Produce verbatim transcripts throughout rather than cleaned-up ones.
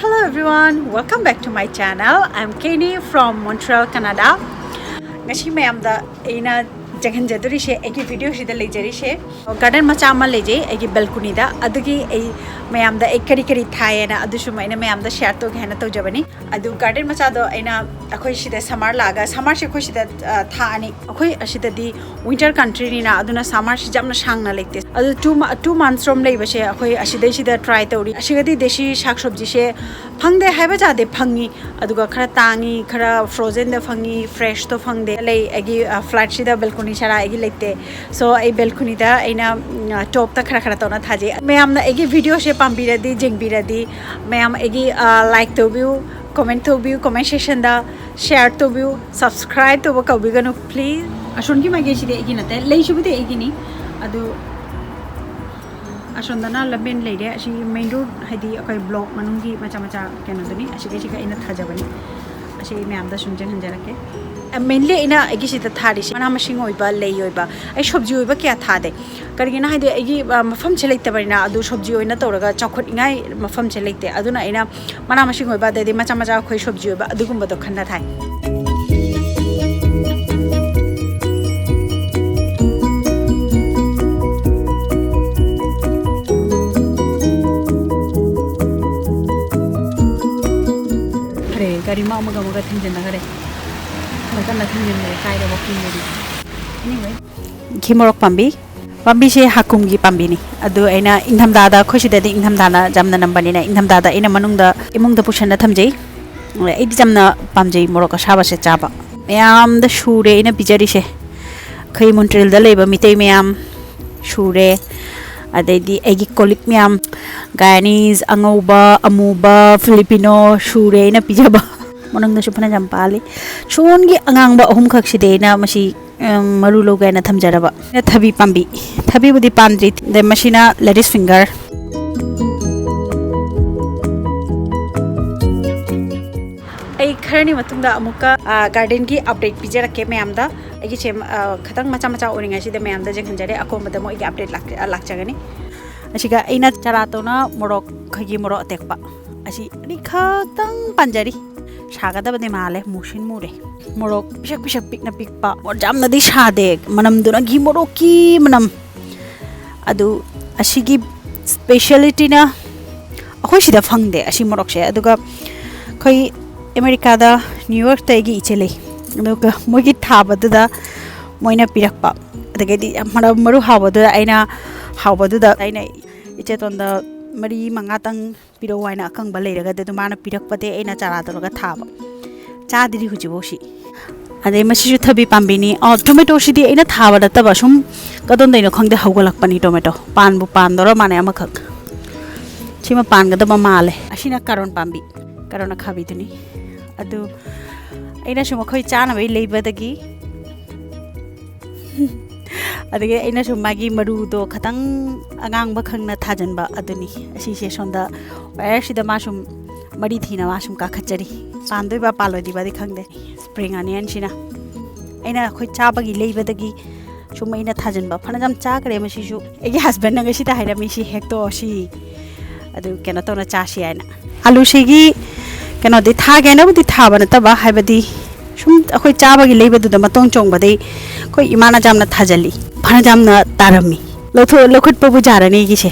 Hello everyone, welcome back to my channel. I'm Kenny from Montreal, Canada. ꯉꯁꯤ ꯃꯌꯥꯝꯗ ꯑꯩꯅ ꯌꯦꯡꯍꯟꯖꯗꯣꯔꯤꯁꯦ, ꯑꯩꯒꯤ ꯚꯤꯗꯤꯑꯣꯁꯤꯗ ꯂꯩꯖꯔꯤꯁꯦ ꯒꯥꯔꯗꯦꯟ ꯃꯆꯥ ꯑꯃ ꯂꯩꯖꯩ ꯑꯩꯒꯤ ꯕꯦꯜꯀꯣꯅꯤꯗ꯫ ꯑꯗꯨꯒꯤ ꯑꯩ ꯃꯌꯥꯝꯗ ꯑꯩ ꯀꯔꯤ ꯀꯔꯤ ꯊꯥꯏꯌꯦꯅ ꯑꯗꯨꯁꯨ ꯑꯩꯅ ꯃꯌꯥꯝꯗ ꯁꯤꯌꯔ ꯇꯧꯒꯦ ꯍꯥꯏꯅ ꯇꯧꯖꯕꯅꯤ꯫ ꯑꯗꯨ ꯒꯥꯔꯗꯦꯟ ꯃꯆꯥꯗꯣ ꯑꯩꯅ, ꯑꯩꯈꯣꯏ ꯁꯤꯗ ꯁꯝꯃꯔ ꯂꯥꯛꯑꯒ, ꯁꯝꯃꯔꯁꯦ ꯑꯩꯈꯣꯏ ꯁꯤꯗ, ꯑ, ꯊꯥ ꯑꯅꯤ, ꯑꯩꯈꯣꯏ ꯑꯁꯤꯗꯗꯤ ꯋꯤꯟꯇꯔ ꯀꯟꯇ꯭ꯔꯤꯅꯤꯅ, ꯑꯗꯨꯅ ꯁꯝꯃꯔꯁꯤ ꯌꯥꯝꯅ ꯁꯥꯡꯅ ꯂꯩꯇꯦ꯫ ꯑꯗꯨ ꯇꯨ ꯃ-, ꯇꯨ ꯃꯟꯊꯁ ꯔꯣꯝ ꯂꯩꯕꯁꯦ ꯑꯩꯈꯣꯏ ꯑꯁꯤꯗꯩꯁꯤꯗ ꯇ꯭ꯔꯥꯏ ꯇꯧꯔꯤ꯫ ꯑꯁꯤꯒꯗꯤ ꯗꯦꯁꯤ ꯁꯥꯛ ꯁꯕꯖꯤꯁꯦ ꯐꯪꯗꯦ ꯍꯥꯏꯕ ꯌꯥꯗꯦ, ꯐꯪꯉꯤ꯫ ꯑꯗꯨꯒ ꯈꯔ ꯇꯥꯡꯉꯤ, ꯈꯔ ꯐ꯭ꯔꯣꯖꯟꯗ ꯐꯪꯉꯤ, ꯐ꯭ꯔꯦꯁꯇꯣ ꯐꯪꯗꯦ꯫ ꯂꯩ ꯑꯩꯒꯤ, ꯑ, ꯐ꯭ꯂꯦꯠꯁꯤꯗ ꯕꯦꯜꯀꯣꯅꯤ ꯁꯔꯥ ꯑꯩꯒꯤ ꯂꯩꯇꯦ꯫ ꯁꯣ ꯑꯩ ꯕꯦꯜꯀꯣꯅꯤꯗ ꯑꯩꯅ, ꯎꯝ, ꯇꯣꯞꯇ ꯈꯔ ꯈꯔ ꯇꯧꯅ ꯊꯥꯖꯩ꯫ ꯃꯌꯥꯝꯅ ꯑꯩꯒꯤ ꯚꯤꯗꯤꯑꯣꯁꯦ ꯄꯥꯝꯕꯤꯔꯗꯤ, ꯌꯦꯡꯕꯤꯔꯗꯤ, ꯃꯌꯥꯝ ꯑꯩꯒꯤ, ꯑ, ꯂꯥꯏꯛ ꯇꯧꯕꯤꯌꯨ, ꯀꯣꯃꯦꯟ ꯇꯧꯕꯤꯌꯨ, ꯀꯣꯃꯦꯟ ꯁꯦꯛꯁꯟꯗ ꯁꯤꯌꯔ ꯇꯧꯕꯤꯌꯨ, ꯁꯕꯁꯀ꯭ꯔꯥꯏꯕ ꯇꯧꯕ ꯀꯥꯎꯕꯤꯒꯅꯨ ꯄ꯭ꯂꯤꯖ꯫ ꯑꯁꯣꯟꯒꯤ ꯃꯥꯏꯀꯩꯁꯤꯗꯤ ꯑꯩꯒꯤ ꯅꯠꯇꯦ, ꯂꯩꯁꯤꯕꯨꯗꯤ ꯑꯩꯒꯤꯅꯤ꯫ ꯑꯗꯨ ꯑꯁꯣꯝꯗꯅ ꯂꯝꯕꯦꯟ ꯂꯩꯔꯦ꯫ ꯑꯁꯤ ꯃꯦꯟ ꯔꯣꯗ, ꯍꯥꯏꯗꯤ ꯑꯩꯈꯣꯏ ꯕ꯭ꯂꯣꯛ ꯃꯅꯨꯡꯒꯤ ꯃꯆꯥ ꯃꯆꯥ ꯀꯩꯅꯣꯗꯨꯅꯤ꯫ ꯑꯁꯤꯒꯩꯁꯤꯒ ꯑꯩꯅ ꯊꯥꯖꯕꯅꯤ꯫ ꯑꯁꯤ ꯃꯌꯥꯝꯗ ꯁꯨꯝ ꯌꯦꯡꯍꯟꯖꯔꯛꯀꯦ꯫ ꯃꯦꯟꯂꯤ ꯑꯩꯅ ꯑꯩꯒꯤꯁꯤꯗ ꯊꯥꯔꯤꯁꯤ ꯃꯅꯥ ꯃꯁꯤꯡ ꯑꯣꯏꯕ, ꯂꯩ ꯑꯣꯏꯕ, ꯑꯩ ꯁꯕꯖꯤ ꯑꯣꯏꯕ ꯀꯌꯥ ꯊꯥꯗꯦ꯫ ꯀꯔꯤꯒꯤꯅꯣ ꯍꯥꯏꯗꯤ ꯑꯩꯒꯤ, ꯑ, ꯃꯐꯝꯁꯦ ꯂꯩꯇꯕꯅꯤꯅ, ꯑꯗꯨ ꯁꯕꯖꯤ ꯑꯣꯏꯅ ꯇꯧꯔꯒ ꯆꯥꯎꯈꯠꯅꯤꯡꯉꯥꯏ ꯃꯐꯝꯁꯦ ꯂꯩꯇꯦ꯫ ꯑꯗꯨꯅ ꯑꯩꯅ ꯃꯅꯥ ꯃꯁꯤꯡ ꯑꯣꯏꯕ, ꯑꯗꯩꯗꯤ ꯃꯆꯥ ꯃꯆꯥ ꯑꯩꯈꯣꯏ ꯁꯕꯖꯤ ꯑꯣꯏꯕ ꯑꯗꯨꯒꯨꯝꯕꯗꯣ ꯈꯟꯅ ꯊꯥꯏ꯫ ꯈꯔꯦ, ꯒꯥꯔꯤ ꯃꯥ ꯑꯃꯒ ꯑꯃꯒ ꯊꯤꯡꯖꯤꯟꯅꯈꯔꯦ꯫ ꯈꯔ ꯀꯟꯅ ꯊꯤꯡꯖꯤꯟꯈꯔꯦ, ꯀꯥꯏꯗ ꯋꯥꯀꯤꯡꯗꯗꯤ꯫ Anyway, ꯈꯤ ꯃꯣꯔꯣꯛ ꯄꯥꯝꯕꯤ꯫ ꯄꯥꯝꯕꯤꯁꯦ ꯍꯥꯀꯨꯝꯒꯤ ꯄꯥꯝꯕꯤꯅꯤ꯫ ꯑꯗꯨ ꯑꯩꯅ ꯏꯪꯊꯝꯊꯥꯗ, ꯑꯩꯈꯣꯏ ꯁꯤꯗꯗꯤ ꯏꯪꯊꯝꯊꯥꯅ ꯌꯥꯝꯅ ꯅꯝꯕꯅꯤꯅ, ꯏꯪꯊꯝꯊꯥꯗ ꯑꯩꯅ ꯃꯅꯨꯡꯗ, ꯏꯃꯨꯡꯗ ꯄꯨꯁꯟꯅ ꯊꯝꯖꯩ꯫ ꯑꯩꯗꯤ ꯌꯥꯝꯅ ꯄꯥꯝꯖꯩ ꯃꯣꯔꯣꯛ ꯑꯁꯥꯕꯁꯦ ꯆꯥꯕ꯫ ꯃꯌꯥꯝꯗ ꯁꯨꯔꯦ ꯑꯩꯅ ꯄꯤꯖꯔꯤꯁꯦ꯫ ꯑꯩꯈꯣꯏ ꯃꯣꯟꯇ꯭ꯔꯤꯜꯗ ꯂꯩꯕ ꯃꯤꯇꯩ ꯃꯌꯥꯝ ꯁꯨꯔꯦ꯫ ꯑꯗꯩꯗꯤ ꯑꯩꯒꯤ ꯀꯣꯂꯤꯛ ꯃꯌꯥꯝ, ꯒꯥꯏꯅꯤꯁ, ꯑꯉꯧꯕ, ꯑꯃꯨꯕ, ꯐꯤꯂꯤꯄꯤꯅꯣ ꯁꯨꯔꯦ ꯑꯩꯅ ꯄꯤꯖꯕ꯫ ꯃꯅꯨꯡꯗꯁꯨ ꯐꯅ ꯌꯥꯝ ꯄꯥꯜꯂꯤ꯫ ꯁꯣꯟꯒꯤ ꯑꯉꯥꯡꯕ ꯑꯍꯨꯝꯈꯛꯁꯤꯗꯤ ꯑꯩꯅ ꯃꯁꯤ, ꯎꯝ, ꯃꯔꯨ ꯂꯧꯒꯦ ꯍꯥꯏꯅ ꯊꯝꯖꯔꯕ꯫ ꯊꯕꯤ ꯄꯥꯝꯕꯤ, ꯊꯕꯤꯕꯨꯗꯤ ꯄꯥꯟꯗ꯭ꯔꯤ꯫ ꯑꯗꯩ ꯃꯁꯤꯅ ꯂꯦꯗꯤꯁ ꯐꯤꯡꯒꯔ꯫ ꯑꯩ ꯈꯔꯅꯤ ꯃꯇꯨꯡꯗ ꯑꯃꯨꯛꯀ, ꯑ, ꯒꯥꯔꯗꯦꯟꯒꯤ ꯑꯞꯗꯦꯠ ꯄꯤꯖꯔꯛꯀꯦ ꯃꯌꯥꯝꯗ꯫ ꯑꯩꯒꯤꯁꯦ, ꯑ, ꯈꯤꯇꯪ ꯃꯆꯥ ꯃꯆꯥ ꯑꯣꯏꯔꯤꯉꯩꯁꯤꯗ ꯃꯌꯥꯝꯗ ꯌꯦꯡꯍꯟꯖꯔꯦ, ꯑꯀꯣꯟꯕꯗ ꯑꯃꯨꯛ ꯑꯩꯒꯤ ꯑꯞꯗꯦꯠ ꯂꯥꯛ-, ꯑ, ꯂꯥꯛꯆꯒꯅꯤ꯫ ꯑꯁꯤꯒ ꯑꯩꯅ ꯆꯔꯥ ꯇꯧꯅ ꯃꯣꯔꯣꯛ, ꯑꯩꯈꯣꯏꯒꯤ ꯃꯣꯔꯣꯛ ꯑꯇꯦꯛꯄ, ꯑꯁꯤ ꯑꯅꯤꯈꯛꯇꯪ ꯄꯥꯟꯖꯔꯤ꯫ ꯁꯥꯒꯗꯕꯗꯤ ꯃꯥꯜꯂꯦ, ꯃꯨꯁꯤꯟ ꯃꯨꯔꯦ꯫ ꯃꯣꯔꯣꯛ ꯄꯤꯁꯛ ꯄꯤꯁꯛ ꯄꯤꯛꯅ ꯄꯤꯛꯄ, ꯌꯥꯝꯅꯗꯤ ꯁꯥꯗꯦ, ꯃꯅꯝꯗꯨꯅ ꯘꯤ ꯃꯣꯔꯣꯛꯀꯤ ꯃꯅꯝ꯫ ꯑꯗꯨ ꯑꯁꯤꯒꯤ ꯁ꯭ꯄꯦꯁꯤꯌꯦꯂꯤꯇꯤꯅ ꯑꯩꯈꯣꯏ ꯁꯤꯗ ꯐꯪꯗꯦ ꯑꯁꯤ ꯃꯣꯔꯣꯛꯁꯦ꯫ ꯑꯗꯨꯒ ꯑꯩꯈꯣꯏ ꯑꯃꯦꯔꯤꯀꯥꯗ ꯅ꯭ꯌꯨ ꯌꯣꯔꯛꯇ ꯑꯩꯒꯤ ꯏꯆꯦ ꯂꯩ, ꯑꯗꯨꯒ ꯃꯣꯏꯒꯤ ꯊꯥꯕꯗꯨꯗ ꯃꯣꯏꯅ ꯄꯤꯔꯛꯄ꯫ ꯑꯗꯒꯤꯗꯤ ꯌꯥꯝ ꯃꯔꯨ ꯃꯔꯨ ꯍꯥꯎꯕꯗꯨꯗ ꯑꯩꯅ, ꯍꯥꯎꯕꯗꯨꯗ ꯑꯩꯅ ꯏꯆꯦꯇꯣꯟꯗ ꯃꯔꯤ ꯃꯉꯥꯇꯪ ꯄꯤꯔꯛꯎ ꯍꯥꯏꯅ, ꯑꯀꯪꯕ ꯂꯩꯔꯒꯗꯤ꯫ ꯑꯗꯨ ꯃꯥꯅ ꯄꯤꯔꯛꯄꯗꯤ ꯑꯩꯅ ꯆꯥꯔꯥ ꯇꯧꯔꯒ ꯊꯥꯕ꯫ ꯆꯥꯗ꯭ꯔꯤ ꯍꯧꯖꯤꯛꯐꯥꯎ ꯁꯤ꯫ ꯑꯗꯩ ꯃꯁꯤꯁꯨ ꯊꯕꯤ ꯄꯥꯝꯕꯤꯅꯤ꯫ ꯑꯣ, ꯇꯣꯃꯦꯇꯣꯁꯤꯗꯤ ꯑꯩꯅ ꯊꯥꯕ ꯅꯠꯇꯕ ꯁꯨꯝ ꯀꯗꯣꯝꯗꯩꯅꯣ ꯈꯪꯗꯦ ꯍꯧꯒꯠꯂꯛꯄꯅꯤ ꯇꯣꯃꯦꯇꯣ꯫ ꯄꯥꯟꯕꯨ ꯄꯥꯟꯗꯧꯔ ꯃꯥꯅꯦ ꯑꯃꯈꯛ꯫ ꯁꯤꯃ ꯄꯥꯟꯒꯗꯕ ꯃꯥꯜꯂꯦ꯫ ꯑꯁꯤꯅ ꯀꯥꯔꯣꯟ ꯄꯥꯝꯕꯤ, ꯀꯥꯔꯣꯟ ꯑꯈꯥꯕꯤꯗꯨꯅꯤ꯫ ꯑꯗꯨ ꯑꯩꯅ ꯁꯨꯝ ꯑꯩꯈꯣꯏ ꯆꯥꯅꯕꯩ ꯂꯩꯕꯗꯒꯤ ꯑꯗꯒꯤ ꯑꯩꯅꯁꯨ ꯃꯥꯒꯤ ꯃꯔꯨꯗꯣ ꯈꯇꯪ ꯑꯉꯥꯡꯕ ꯈꯪꯅ ꯊꯥꯖꯤꯟꯕ ꯑꯗꯨꯅꯤ꯫ ꯑꯁꯤꯁꯦ ꯁꯣꯝꯗ ꯋꯥꯌꯔꯁꯤꯗ ꯃꯥ ꯁꯨꯝ ꯃꯔꯤ ꯊꯤꯅ ꯃꯥ ꯁꯨꯝ ꯀꯥꯈꯠꯆꯔꯤ꯫ ꯄꯥꯟꯗꯣꯏꯕ ꯄꯥꯜꯂꯣꯏꯗ꯭ꯔꯤꯕꯗꯤ ꯈꯪꯗꯦ꯫ ꯁ꯭ꯄ꯭ꯔꯤꯡ ꯑꯅꯤꯌꯟꯁꯤꯅ ꯑꯩꯅ ꯑꯩꯈꯣꯏ ꯆꯥꯕꯒꯤ ꯂꯩꯕꯗꯒꯤ ꯁꯨꯝ ꯑꯩꯅ ꯊꯥꯖꯤꯟꯕ꯫ ꯐꯅꯌꯥꯝ ꯆꯥꯈ꯭ꯔꯦ ꯃꯁꯤꯁꯨ꯫ ꯑꯩꯒꯤ ꯍꯁꯕꯦꯟꯅ ꯉꯁꯤꯗ ꯍꯥꯏꯔꯝꯃꯤ, "ꯁꯤ ꯍꯦꯛꯇꯣꯛꯑꯣ, ꯁꯤ ꯑꯗꯨ ꯀꯩꯅꯣ ꯇꯧꯅ ꯆꯥꯁꯤ" ꯍꯥꯏꯅ꯫ ꯑꯥꯂꯨꯁꯤꯒꯤ ꯀꯩꯅꯣꯗꯤ ꯊꯥꯒꯦꯅꯕꯨꯗꯤ ꯊꯥꯕ ꯅꯠꯇꯕ, ꯍꯥꯏꯕꯗꯤ ꯁꯨꯝ ꯑꯩꯈꯣꯏ ꯆꯥꯕꯒꯤ ꯂꯩꯕꯗꯨꯗ ꯃꯇꯣꯡ ꯆꯣꯡꯕꯗꯩ ꯑꯩꯈꯣꯏ ꯏꯃꯥꯅ ꯌꯥꯝꯅ ꯊꯥꯖꯜꯂꯤ꯫ ꯐꯅꯌꯥꯝꯅ ꯇꯥꯔꯝꯃꯤ꯫ ꯂꯧꯊꯣꯛ-, ꯂꯧꯈꯠꯄꯕꯨ ꯌꯥꯔꯅꯤ ꯑꯩꯒꯤꯁꯦ꯫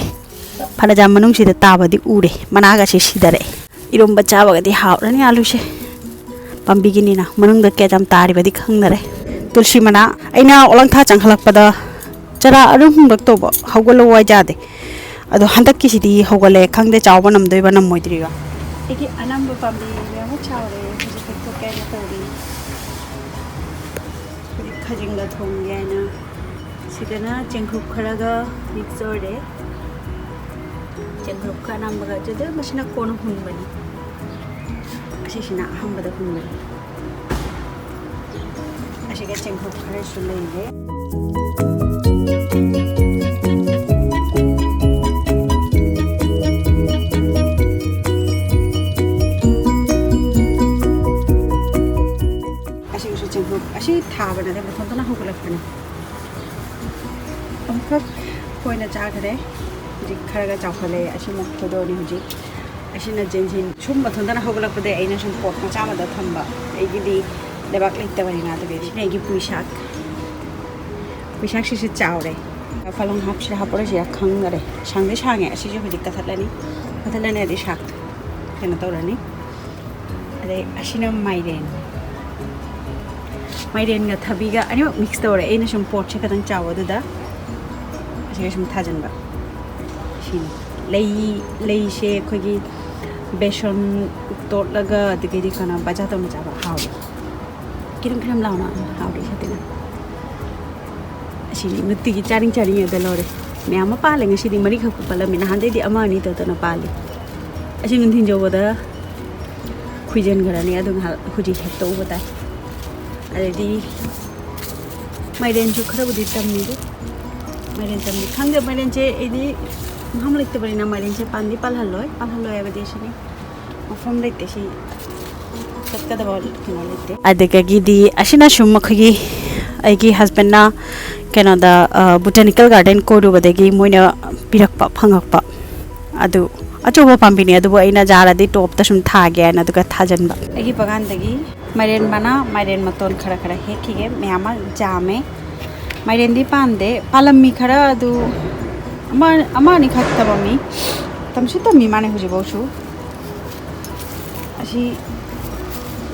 ꯐꯅꯌꯥꯝ ꯃꯅꯨꯡꯁꯤꯗ ꯇꯥꯕꯗꯤ ꯎꯔꯦ, ꯃꯅꯥꯒꯁꯦ ꯁꯤꯗꯔꯛꯑꯦ꯫ ꯏꯔꯣꯝꯕ ꯆꯥꯕꯒꯗꯤ ꯍꯥꯎꯔꯅꯤ ꯑꯥꯂꯨꯁꯦ꯫ ꯄꯥꯝꯕꯤꯒꯤꯅꯤꯅ ꯃꯅꯨꯡꯗ ꯀꯌꯥꯝ ꯇꯥꯔꯤꯕꯗꯤ ꯈꯪꯗꯔꯦ꯫ ꯇꯨꯜꯁꯤ ꯃꯅꯥ, ꯑꯩꯅ ꯑꯣꯂꯪꯊꯥ ꯆꯪꯈꯠꯂꯛꯄꯗ ꯆꯔꯥ ꯑꯅꯤ ꯑꯍꯨꯝꯂꯛ ꯇꯧꯕ ꯍꯧꯒꯠꯂꯛꯑꯣ ꯍꯥꯏ ꯌꯥꯗꯦ꯫ ꯑꯗꯣ ꯍꯟꯗꯛꯀꯤꯁꯤꯗꯤ ꯍꯧꯒꯠꯂꯦ, ꯈꯪꯗꯦ ꯆꯥꯎꯕ ꯅꯝꯗꯣꯏꯕ ꯅꯝꯃꯣꯏꯗ꯭ꯔꯤꯕ꯫ ꯑꯩꯒꯤ ꯑꯅꯝꯕ ꯄꯥꯝꯕꯤ ꯃꯌꯥꯝ ꯑꯃ ꯆꯥꯎꯔꯦ, ꯍꯧꯖꯤꯛ ꯍꯦꯛꯇꯣꯛꯀꯦ ꯍꯥꯏꯅ ꯇꯧꯔꯤ꯫ ꯍꯧꯖꯤꯛ ꯈꯥꯖꯤꯡꯒ ꯊꯣꯡꯒꯦ ꯍꯥꯏꯅ꯫ ꯁꯤꯗꯅ ꯆꯦꯡꯀꯨꯞ ꯈꯔꯒ ꯃꯤꯛꯁ ꯑꯣꯏꯔꯦ꯫ ꯆꯦꯡꯀꯨꯞ ꯈꯔ ꯅꯝꯕꯒ ꯑꯗꯨꯗ ꯃꯁꯤꯅ ꯀꯣꯟꯅ ꯍꯨꯟꯕꯅꯤ꯫ ꯑꯁꯤꯁꯤꯅ ꯑꯍꯥꯟꯕꯗ ꯍꯨꯟꯕꯅꯤ꯫ ꯑꯁꯤꯒ ꯆꯦꯡꯀꯨꯞ ꯈꯔꯁꯨ ꯂꯩꯔꯦ꯫ ꯑꯁꯤꯒꯤꯁꯨ ꯆꯦꯡꯀꯨꯞ ꯑꯁꯤ ꯊꯥꯕ ꯅꯠꯇꯦ, ꯃꯊꯟꯇꯅ ꯍꯧꯒꯠꯂꯛꯄꯅꯦ꯫ ꯑꯃꯨꯛꯈꯛ ꯑꯩꯈꯣꯏꯅ ꯆꯥꯈ꯭ꯔꯦ꯫ ꯍꯧꯖꯤꯛ ꯈꯔꯒ ꯆꯥꯎꯈꯠꯂꯛꯑꯦ꯫ ꯑꯁꯤꯃꯨꯛ ꯊꯣꯏꯗꯣꯛꯑꯅꯤ ꯍꯧꯖꯤꯛ꯫ ꯑꯁꯤꯅ ꯖꯦꯟꯖꯤꯟ ꯁꯨꯝ ꯃꯊꯟꯇꯅ ꯍꯧꯒꯠꯂꯛꯄꯗꯒꯤ ꯑꯩꯅ ꯁꯨꯝ ꯄꯣꯠ ꯃꯆꯥ ꯑꯃꯗ ꯊꯝꯕ꯫ ꯑꯩꯒꯤꯗꯤ ꯂꯩꯕꯥꯛ ꯂꯩꯇꯕꯅꯤꯅ꯫ ꯑꯗꯨꯒꯤ ꯁꯤꯅ ꯑꯩꯒꯤ ꯄꯨꯏꯁꯥꯛ꯫ ꯄꯨꯏꯁꯥꯛꯁꯤꯁꯨ ꯆꯥꯎꯔꯦ꯫ ꯐꯂꯣꯡ ꯍꯥꯞꯁꯤꯔꯥ ꯍꯥꯞꯄꯔꯣꯏꯁꯤꯔꯥ ꯈꯪꯗꯔꯦ꯫ ꯁꯥꯡꯗꯤ ꯁꯥꯡꯉꯦ꯫ ꯑꯁꯤꯁꯨ ꯍꯧꯖꯤꯛ ꯀꯛꯊꯠꯂꯅꯤ꯫ ꯀꯛꯊꯠꯂꯅꯤ ꯑꯗꯩ ꯁꯥꯛ ꯀꯩꯅꯣ ꯇꯧꯔꯅꯤ꯫ ꯑꯗꯩ ꯑꯁꯤꯅ ꯃꯥꯏꯔꯦꯟ꯫ ꯃꯥꯏꯔꯦꯟꯒ ꯊꯕꯤꯒ ꯑꯅꯤꯃꯛ ꯃꯤꯛꯁ ꯇꯧꯔꯦ꯫ ꯑꯩꯅ ꯁꯨꯝ ꯄꯣꯠꯁꯦ ꯈꯤꯇꯪ ꯆꯥꯎꯕꯗꯨꯗ ꯑꯁꯤꯒ ꯁꯨꯝ ꯊꯥꯖꯤꯟꯕ꯫ ꯁꯤꯅꯤ꯫ ꯂꯩ, ꯂꯩꯁꯦ ꯑꯩꯈꯣꯏꯒꯤ ꯕꯦꯁꯣꯟ ꯇꯣꯠꯂꯒ ꯑꯗꯒꯤꯗꯤ ꯀꯩꯅꯣ ꯕꯖꯥꯔ ꯇꯧꯅ ꯆꯥꯕ ꯍꯥꯎꯋꯦ꯫ ꯀꯤꯔꯝ ꯀꯤꯔꯝ ꯂꯥꯎꯅ ꯍꯥꯎꯔꯤ ꯁꯤꯗꯅ꯫ ꯑꯁꯤꯅꯤ ꯅꯨꯡꯇꯤꯒꯤ ꯆꯥꯅꯤꯡ ꯆꯥꯅꯤꯡꯉꯦꯗ ꯂꯣꯏꯔꯦ꯫ ꯃꯌꯥꯝ ꯑꯃ ꯄꯥꯜꯂꯦ ꯉꯁꯤꯗꯤ, ꯃꯔꯤꯈꯛꯄꯨ ꯄꯥꯜꯂꯝꯃꯤ꯫ ꯅꯍꯥꯟꯗꯩꯗꯤ ꯑꯃ ꯑꯅꯤ ꯇꯧꯗꯅ ꯄꯥꯜꯂꯤ꯫ ꯑꯁꯤ ꯅꯨꯡꯊꯤꯟ ꯌꯧꯕꯗ ꯈꯨꯏꯖꯟꯈ꯭ꯔꯅꯤ꯫ ꯑꯗꯨ ꯉꯥꯏꯍꯥꯛ ꯍꯧꯖꯤꯛ ꯍꯦꯛꯇ ꯎꯕ ꯇꯥꯏ꯫ ꯑꯗꯩꯗꯤ ꯃꯥꯏꯔꯦꯟꯁꯨ ꯈꯔꯕꯨꯗꯤ ꯇꯝꯃꯤꯗ꯫ ꯃꯥꯏꯔꯦꯟ ꯇꯝꯃꯤ꯫ ꯈꯪꯗꯦ, ꯃꯥꯏꯔꯦꯟꯁꯦ ꯑꯩꯗꯤ ꯃꯐꯝ ꯂꯩꯇꯕꯅꯤꯅ ꯃꯥꯏꯔꯦꯟꯁꯦ ꯄꯥꯟꯗꯤ ꯄꯥꯜꯍꯜꯂꯣꯏ꯫ ꯄꯥꯜꯍꯜꯂꯣꯏ ꯍꯥꯏꯕꯗꯤ ꯁꯤꯅꯤ꯫ ꯃꯐꯝ ꯂꯩꯇꯦ ꯁꯤ꯫ ꯆꯠꯀꯗꯕ ꯀꯩꯅꯣ ꯂꯩꯇꯦ꯫ ꯑꯗꯨꯗꯒꯤꯗꯤ ꯑꯁꯤꯅ ꯁꯨꯝ ꯑꯩꯈꯣꯏꯒꯤ, ꯑꯩꯒꯤ ꯍꯁꯕꯦꯟꯅ ꯀꯩꯅꯣꯗ, ꯕꯣꯇꯥꯅꯤꯀꯦꯜ ꯒꯥꯔꯗꯦꯟ ꯀꯣꯏꯔꯨꯕꯗꯒꯤ ꯃꯣꯏꯅ ꯄꯤꯔꯛꯄ, ꯐꯪꯉꯛꯄ꯫ ꯑꯗꯨ ꯑꯆꯧꯕ ꯄꯥꯝꯕꯤꯅꯤ, ꯑꯗꯨꯕꯨ ꯑꯩꯅ ꯖꯥꯔꯗꯤ ꯇꯣꯞꯇ ꯁꯨꯝ ꯊꯥꯒꯦ ꯍꯥꯏꯅ ꯑꯗꯨꯒ ꯊꯥꯖꯤꯟꯕ꯫ ꯑꯩꯒꯤ ꯕꯒꯥꯟꯗꯒꯤ ꯃꯥꯏꯔꯦꯟ ꯃꯅꯥ, ꯃꯥꯏꯔꯦꯟ ꯃꯇꯣꯟ ꯈꯔ ꯈꯔ ꯍꯦꯛꯈꯤꯒꯦ꯫ ꯃꯌꯥꯝ ꯑꯃ ꯌꯥꯝꯃꯦ꯫ ꯃꯥꯏꯔꯦꯟꯗꯤ ꯄꯥꯟꯗꯦ, ꯄꯥꯜꯂꯝꯃꯤ ꯈꯔ꯫ ꯑꯗꯨ ꯑꯃ, ꯑꯃ ꯑꯅꯤꯈꯛ ꯇꯝꯃꯝꯃꯤ꯫ ꯇꯝꯁꯨ ꯇꯝꯃꯤ ꯃꯥꯅꯦ ꯍꯧꯖꯤꯛꯐꯥꯎꯁꯨ꯫ ꯑꯁꯤ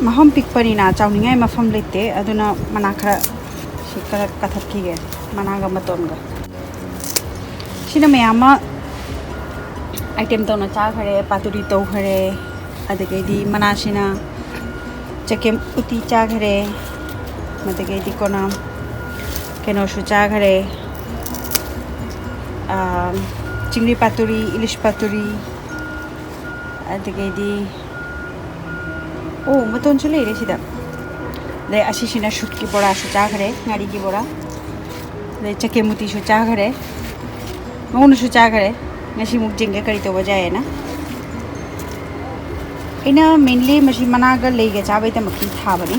ꯃꯐꯝ ꯄꯤꯛꯄꯅꯤꯅ ꯆꯥꯎꯅꯤꯡꯉꯥꯏ ꯃꯐꯝ ꯂꯩꯇꯦ, ꯑꯗꯨꯅ ꯃꯅꯥ ꯈꯔ ꯁꯤ ꯈꯔ ꯀꯛꯊꯠꯈꯤꯒꯦ, ꯃꯅꯥꯒ ꯃꯇꯣꯟꯒ꯫ ꯁꯤꯅ ꯃꯌꯥꯝ ꯑꯃ ꯑꯥꯏꯇꯦꯝ ꯇꯧꯅ ꯆꯥꯈꯔꯦ꯫ ꯄꯥꯇꯨꯔꯤ ꯇꯧꯈꯔꯦ, ꯑꯗꯒꯤꯗꯤ ꯃꯅꯥꯁꯤꯅ ꯆꯀꯦꯝ ꯎꯇꯤ ꯆꯥꯈꯔꯦ, ꯑꯗꯒꯤꯗꯤ ꯀꯣꯟꯅ ꯀꯩꯅꯣꯁꯨ ꯆꯥꯈꯔꯦ, ꯑꯥ, ꯆꯤꯡꯒꯤ ꯄꯥꯇꯨꯔꯤ, ꯏꯂꯤꯁ ꯄꯥꯇꯨꯔꯤ, ꯑꯗꯒꯤꯗꯤ, ꯑꯣ, ꯃꯇꯣꯟꯁꯨ ꯂꯩꯔꯦ ꯁꯤꯗ꯫ ꯑꯗꯩ ꯑꯁꯤꯁꯤꯅ ꯁꯨꯠꯀꯤ ꯕꯣꯔꯥꯁꯨ ꯆꯥꯈꯔꯦ, ꯉꯥꯔꯤꯒꯤ ꯕꯣꯔꯥ꯫ ꯑꯗꯩ ꯆꯀꯦꯃꯨꯇꯤꯁꯨ ꯆꯥꯈꯔꯦ, ꯃꯉꯣꯟꯗꯁꯨ ꯆꯥꯈꯔꯦ꯫ ꯉꯁꯤꯃꯨꯛ ꯌꯦꯡꯒꯦ ꯀꯔꯤ ꯇꯧꯕ ꯌꯥꯏꯌꯦꯅ꯫ ꯑꯩꯅ mainly ꯃꯁꯤ ꯃꯅꯥꯒ ꯂꯩꯒ ꯆꯥꯕꯩꯗꯃꯛꯇꯤ ꯊꯥꯕꯅꯤ꯫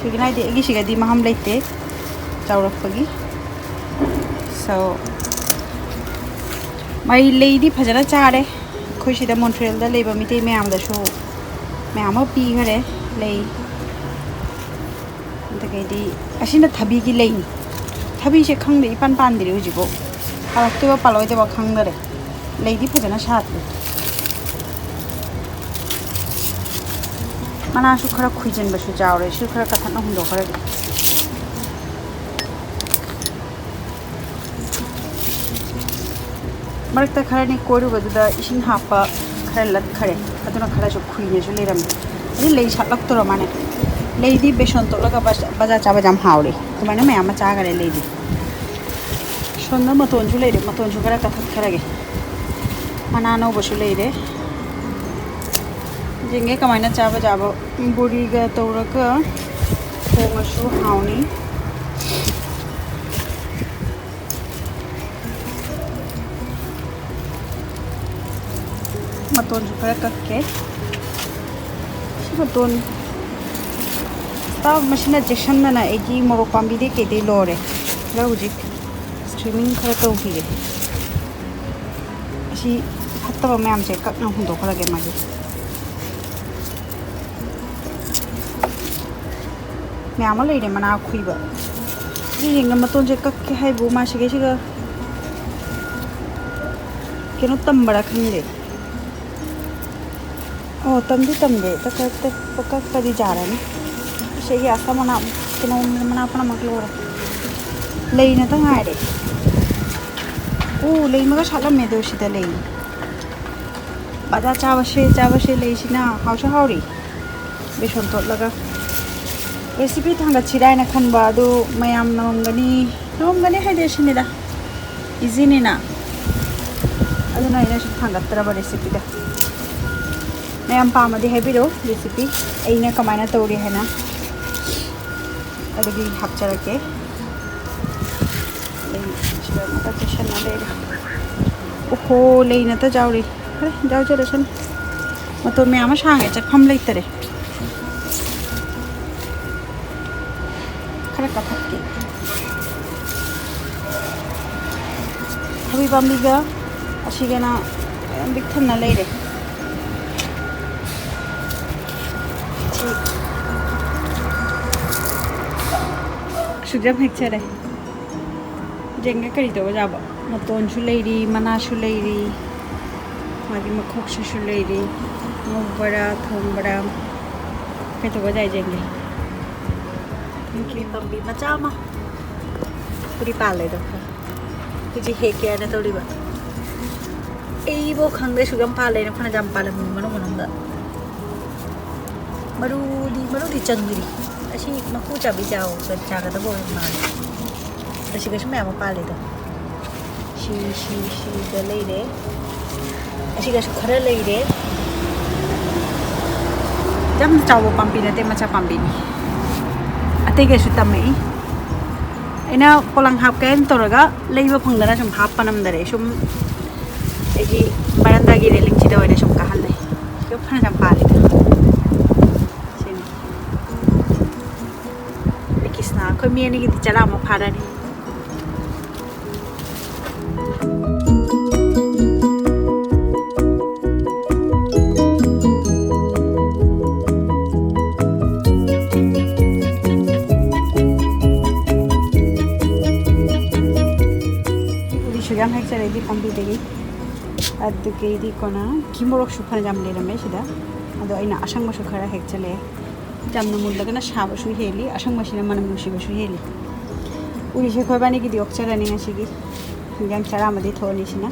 ꯀꯩꯒꯤꯅꯣ ꯍꯥꯏꯗꯤ ꯑꯩꯒꯤꯁꯤꯒꯗꯤ ꯃꯐꯝ ꯂꯩꯇꯦ ꯆꯥꯎꯔꯛꯄꯒꯤ꯫ So, ꯃꯥꯏ ꯂꯩꯗꯤ ꯐꯖꯅ ꯆꯥꯔꯦ꯫ ꯑꯩꯈꯣꯏ ꯁꯤꯗ ꯃꯣꯟꯇ꯭ꯔꯤꯌꯦꯜꯗ ꯂꯩꯕ ꯃꯤꯇꯩ ꯃꯌꯥꯝꯗꯁꯨ ꯃꯌꯥꯝ ꯑꯃ ꯄꯤꯈꯔꯦ ꯂꯩ꯫ ꯑꯗꯒꯤꯗꯤ ꯑꯁꯤꯅ ꯊꯕꯤꯒꯤ ꯂꯩꯅꯤ꯫ ꯊꯕꯤꯁꯦ ꯈꯪꯗꯦ, ꯏꯄꯥꯟ ꯄꯥꯟꯗ꯭ꯔꯤ ꯍꯧꯖꯤꯛꯐꯥꯎ꯫ ꯄꯥꯜꯂꯛꯇꯣꯏꯕ ꯄꯥꯜꯂꯣꯏꯗꯕ ꯈꯪꯗꯔꯦ꯫ ꯂꯩꯗꯤ ꯐꯖꯅ ꯁꯥꯠꯂꯤ꯫ ꯃꯅꯥꯁꯨ ꯈꯔ ꯈꯨꯏꯖꯟꯕꯁꯨ ꯆꯥꯎꯔꯦ꯫ ꯁꯤ ꯈꯔ ꯀꯊꯠꯅ ꯍꯨꯟꯗꯣꯛꯈ꯭ꯔꯒꯦ꯫ ꯃꯔꯛꯇ ꯈꯔꯅꯤ ꯀꯣꯏꯔꯨꯕꯗꯨꯗ ꯏꯁꯤꯡ ꯍꯥꯞꯄ ꯈꯔ ꯂꯠꯈꯔꯦ, ꯑꯗꯨꯅ ꯈꯔꯁꯨ ꯈꯨꯏꯅꯁꯨ ꯂꯩꯔꯝꯃꯦ꯫ ꯑꯗꯨ ꯂꯩ ꯁꯥꯠꯂꯛꯇꯣꯔ ꯃꯥꯅꯦ꯫ ꯂꯩꯗꯤ ꯕꯦꯁꯣꯟ ꯇꯣꯠꯂꯒ ꯕꯖꯥ-, ꯕꯖꯥꯔ ꯆꯥꯕ ꯌꯥꯝ ꯍꯥꯎꯔꯦ꯫ ꯑꯗꯨꯃꯥꯏꯅ ꯃꯌꯥꯝ ꯑꯃ ꯆꯥꯈꯔꯦ ꯂꯩꯗꯤ꯫ ꯁꯣꯝꯗ ꯃꯇꯣꯟꯁꯨ ꯂꯩꯔꯦ, ꯃꯇꯣꯟꯁꯨ ꯈꯔ ꯀꯛꯊꯠꯈ꯭ꯔꯒꯦ꯫ ꯃꯅꯥ ꯑꯅꯧꯕꯁꯨ ꯂꯩꯔꯦ꯫ ꯌꯦꯡꯒꯦ ꯀꯃꯥꯏꯅ ꯆꯥꯕ ꯆꯥꯕ꯫ ꯕꯣꯔꯤꯒ ꯇꯧꯔꯒ ꯊꯣꯡꯉꯁꯨ ꯍꯥꯎꯅꯤ꯫ ꯃꯇꯣꯟꯁꯨ ꯈꯔ ꯀꯛꯀꯦ꯫ ꯁꯤ ꯃꯇꯣꯟ ꯇꯥꯕ ꯃꯁꯤꯅ ꯆꯦꯛꯁꯟꯗꯅ ꯑꯩꯒꯤ ꯃꯣꯔꯣꯛ ꯄꯥꯝꯕꯤꯗꯩ ꯀꯩꯗꯩ ꯂꯣꯏꯔꯦ꯫ ꯈꯔ ꯍꯧꯖꯤꯛ ꯁ꯭ꯇ꯭ꯔꯤꯃꯤꯡ ꯈꯔ ꯇꯧꯈꯤꯒꯦ꯫ ꯑꯁꯤ ꯐꯠꯇꯕ ꯃꯌꯥꯝꯁꯦ ꯀꯛꯅ ꯍꯨꯟꯗꯣꯛꯈ꯭ꯔꯒꯦ ꯃꯥꯒꯤ꯫ ꯃꯌꯥꯝ ꯑꯃ ꯂꯩꯔꯦ ꯃꯅꯥ ꯈꯨꯏꯕ꯫ ꯁꯤ ꯌꯦꯡꯉ ꯃꯇꯣꯟꯁꯦ ꯀꯛꯀꯦ ꯍꯥꯏꯕꯨ ꯃꯥꯁꯤꯒꯩꯁꯤꯒ ꯀꯩꯅꯣ ꯇꯝꯕꯔꯥ ꯈꯪꯗꯦ꯫ ꯑꯣ, ꯇꯝꯗꯤ ꯇꯝꯗꯦ꯫ ꯀꯛ-, ꯀꯛ-, ꯀꯛ-, ꯀꯛꯄꯗꯤ ꯌꯥꯔꯅꯤ꯫ ꯏꯁꯩꯒꯤ ꯑꯁꯥ ꯃꯅꯥ, ꯀꯩꯅꯣ, ꯃꯅꯥ ꯄꯨꯝꯅꯃꯛ ꯂꯣꯏꯔꯦ꯫ ꯂꯩꯅꯇ ꯉꯥꯏꯔꯦ꯫ ꯑꯣ, ꯂꯩ ꯃꯒ ꯁꯥꯠꯂꯝꯃꯦ ꯑꯗꯣ ꯁꯤꯗ ꯂꯩ꯫ ꯕꯖꯥꯔ ꯆꯥꯕꯁꯦ, ꯆꯥꯕꯁꯦ ꯂꯩꯁꯤꯅ ꯍꯥꯎꯁꯨ ꯍꯥꯎꯔꯤ꯫ ꯕꯦꯁꯣꯟ ꯇꯣꯠꯂꯒ꯫ ꯔꯦꯁꯤꯄꯤ ꯊꯥꯡꯒꯠꯁꯤꯔꯥ ꯍꯥꯏꯅ ꯈꯟꯕ ꯑꯗꯨ ꯃꯌꯥꯝ ꯅꯝꯃꯝꯒꯅꯤ, ꯅꯝꯃꯝꯒꯅꯤ ꯍꯥꯏꯗꯤ ꯁꯤꯅꯤꯗ꯫ ꯏꯖꯤꯅꯤꯅ꯫ ꯑꯗꯨꯅ ꯑꯩꯅ ꯁꯨꯝ ꯊꯥꯡꯒꯠꯇ꯭ꯔꯕ ꯔꯦꯁꯤꯄꯤꯗ꯫ ꯃꯌꯥꯝ ꯄꯥꯝꯃꯗꯤ ꯍꯥꯏꯕꯤꯔꯛꯎ ꯔꯦꯁꯤꯄꯤ꯫ ꯑꯩꯅ ꯀꯃꯥꯏꯅ ꯇꯧꯔꯤ ꯍꯥꯏꯅ꯫ ꯑꯗꯨꯒꯤ ꯍꯥꯞꯆꯔꯛꯀꯦ꯫ ꯂꯩ ꯁꯤꯗ ꯑꯃꯨꯛꯀ ꯆꯦꯁꯟꯅ ꯂꯩꯔꯦ꯫ ꯑꯣꯍꯣ, ꯂꯩ ꯅꯠꯇ ꯌꯥꯎꯔꯤ꯫ ꯐꯔꯦ, ꯌꯥꯎꯖꯔꯁꯅꯨ꯫ ꯃꯇꯣꯟ ꯃꯌꯥꯝ ꯑꯃ ꯁꯥꯡꯉꯦ, ꯆꯠꯐꯝ ꯂꯩꯇꯔꯦ꯫ ꯈꯔ ꯀꯛꯊꯠꯀꯦ꯫ ꯊꯕꯤ ꯄꯥꯝꯕꯤꯒ ꯑꯁꯤꯒꯅ, ꯑ, ꯄꯤꯛ ꯊꯟꯅ ꯂꯩꯔꯦ꯫ ꯁꯤ ꯁꯨꯛ ꯌꯥꯝ ꯍꯦꯛꯆꯔꯦ꯫ ꯌꯦꯡꯒꯦ ꯀꯔꯤ ꯇꯧꯕ ꯌꯥꯕ꯫ ꯃꯇꯣꯟꯁꯨ ꯂꯩꯔꯤ, ꯃꯅꯥꯁꯨ ꯂꯩꯔꯤ, ꯃꯥꯒꯤ ꯃꯈꯣꯛꯁꯤꯁꯨ ꯂꯩꯔꯤ꯫ ꯉꯧꯕꯔꯥ, ꯊꯣꯡꯕꯔꯥ, ꯀꯩ ꯇꯧꯕ ꯌꯥꯏ ꯌꯦꯡꯒꯦ꯫ ꯄꯥꯝꯕꯤ ꯃꯆꯥ ꯑꯃ ꯄꯨꯔꯤ ꯄꯥꯜꯂꯦꯗꯣ꯫ ꯍꯧꯖꯤꯛ ꯍꯦꯛꯀꯦ ꯍꯥꯏꯅ ꯇꯧꯔꯤꯕ꯫ ꯑꯩꯕꯨ ꯈꯪꯗꯦ, ꯁꯨꯛ ꯌꯥꯝ ꯄꯥꯜꯂꯦꯅ, ꯐꯅ ꯌꯥꯝ ꯄꯥꯜꯂꯝꯃꯤ ꯃꯅꯨꯡ ꯃꯅꯨꯡꯗ꯫ ꯃꯔꯨꯗꯤ, ꯃꯔꯨꯗꯤ ꯆꯪꯗ꯭ꯔꯤ꯫ ꯑꯁꯤ ꯃꯀꯨ ꯆꯥꯕꯤ ꯆꯥꯎ-, ꯆꯥꯒꯗꯕ ꯑꯣꯏꯕ ꯃꯥꯜꯂꯦ꯫ ꯑꯁꯤꯒꯁꯨ ꯃꯌꯥꯝ ꯑꯃ ꯄꯥꯜꯂꯦꯗꯣ꯫ ꯁꯤ, ꯁꯤ, ꯁꯤꯗ ꯂꯩꯔꯦ꯫ ꯑꯁꯤꯒꯁꯨ ꯈꯔ ꯂꯩꯔꯦ꯫ ꯌꯥꯝ ꯆꯥꯎꯕ ꯄꯥꯝꯕꯤ ꯅꯠꯇꯦ, ꯃꯆꯥ ꯄꯥꯝꯕꯤꯅꯤ꯫ ꯑꯇꯩꯒꯁꯨ ꯇꯝꯃꯛꯏ꯫ ꯑꯩꯅ ꯄꯣꯂꯥꯡ ꯍꯥꯞꯀꯦ ꯍꯥꯏꯅ ꯇꯧꯔꯒ ꯂꯩꯕ ꯐꯪꯗꯅ ꯁꯨꯝ ꯍꯥꯞꯄ ꯅꯝꯗꯔꯦ꯫ ꯁꯨꯝ ꯑꯩꯒꯤ ꯕꯔꯟꯗꯥꯒꯤ ꯔꯦꯂꯤꯡꯁꯤꯗ ꯑꯣꯏꯅ ꯁꯨꯝ ꯀꯥꯍꯜꯂꯦ꯫ ꯁꯤꯗ ꯐꯅ ꯌꯥꯝ ꯄꯥꯜꯂꯤꯗ꯫ ꯁꯤꯅꯤ꯫ ꯑꯩ ꯀ꯭ꯔꯤꯁꯅ, ꯑꯩꯈꯣꯏ ꯃꯤ ꯑꯅꯤꯒꯤꯗꯤ ꯆꯔꯥ ꯑꯃ ꯐꯥꯔꯅꯤ꯫ ꯎꯔꯤꯁꯨ ꯌꯥꯝ ꯍꯦꯛꯆꯔꯦ ꯑꯩꯗꯤ ꯄꯥꯝꯕꯤꯗꯒꯤ꯫ ꯑꯗꯨꯗꯒꯤꯗꯤ ꯀꯣꯟꯅ ꯀꯤꯃꯣꯔꯣꯛꯁꯨ ꯐꯅ ꯌꯥꯝ ꯂꯩꯔꯝꯃꯦ ꯁꯤꯗ꯫ ꯑꯗꯣ ꯑꯩꯅ ꯑꯁꯪꯕꯁꯨ ꯈꯔ ꯍꯦꯛꯆꯜꯂꯦ꯫ ꯌꯥꯝꯅ ꯃꯨꯜꯂꯒꯅ ꯁꯥꯕꯁꯨ ꯍꯦꯜꯂꯤ, ꯑꯁꯪꯕꯁꯤꯅ ꯃꯅꯝ ꯅꯨꯡꯁꯤꯕꯁꯨ ꯍꯦꯜꯂꯤ꯫ ꯎꯔꯤꯁꯦ ꯑꯩꯈꯣꯏꯕꯥꯅꯤꯒꯤꯗꯤ ꯑꯣꯛꯆꯔꯅꯤ ꯉꯁꯤꯒꯤ꯫ ꯌꯥꯝ ꯆꯔꯥ ꯑꯃꯗꯤ ꯊꯣꯛꯑꯅꯤ ꯁꯤꯅ꯫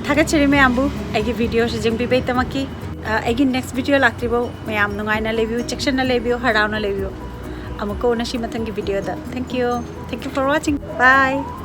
ꯊꯥꯒꯠꯆꯔꯤ ꯃꯌꯥꯝꯕꯨ ꯑꯩꯒꯤ ꯚꯤꯗꯤꯑꯣꯁꯤ ꯌꯦꯡꯕꯤꯕꯩꯗꯃꯛꯀꯤ꯫ ꯑ, ꯑꯩꯒꯤ next video ꯂꯥꯛꯇ꯭ꯔꯤꯐꯥꯎ ꯃꯌꯥꯝ ꯅꯨꯡꯉꯥꯏꯅ ꯂꯩꯕꯤꯌꯨ, ꯆꯦꯛꯁꯤꯟꯅ ꯂꯩꯕꯤꯌꯨ, ꯍꯔꯥꯎꯅ ꯂꯩꯕꯤꯌꯨ꯫ ꯑꯃꯨꯛꯀ ꯎꯅꯁꯤ ꯃꯊꯪꯒꯤ ꯚꯤꯗꯤꯑꯣꯗ꯫ Thank you. Thank you for watching. Bye.